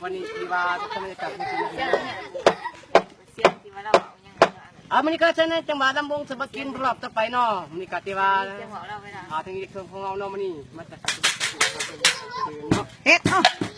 ວັນນີ້ທີ່ວ່າບັນຍາກາດ ສຽງທີ່ວ່າລາວເວົ້າຫຍັງ ອ່າ ມື້ນີ້ກໍສະແດງຈັງຫວະລຳວົງສະບັດກິນລອບຕໍ່ໄປເນາະ. ມື້ນີ້ກໍທີ່ວ່າ ສຽງເວົ້າລາວເວລາ ອ່າ ເຖິງອີກເຄື່ອງຂອງເຮົາເນາະ ມື້ນີ້ມາຈາກ ເນາະ ເຮັດເນາະ.